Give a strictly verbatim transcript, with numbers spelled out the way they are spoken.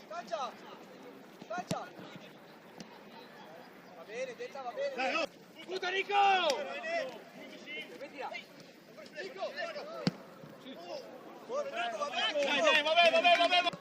Calcia! Calcia! Va bene, detta, va bene. Dai, oh! Puta, Nico! Mettila. Nico! Dai, dai, va bene, va bene, va bene.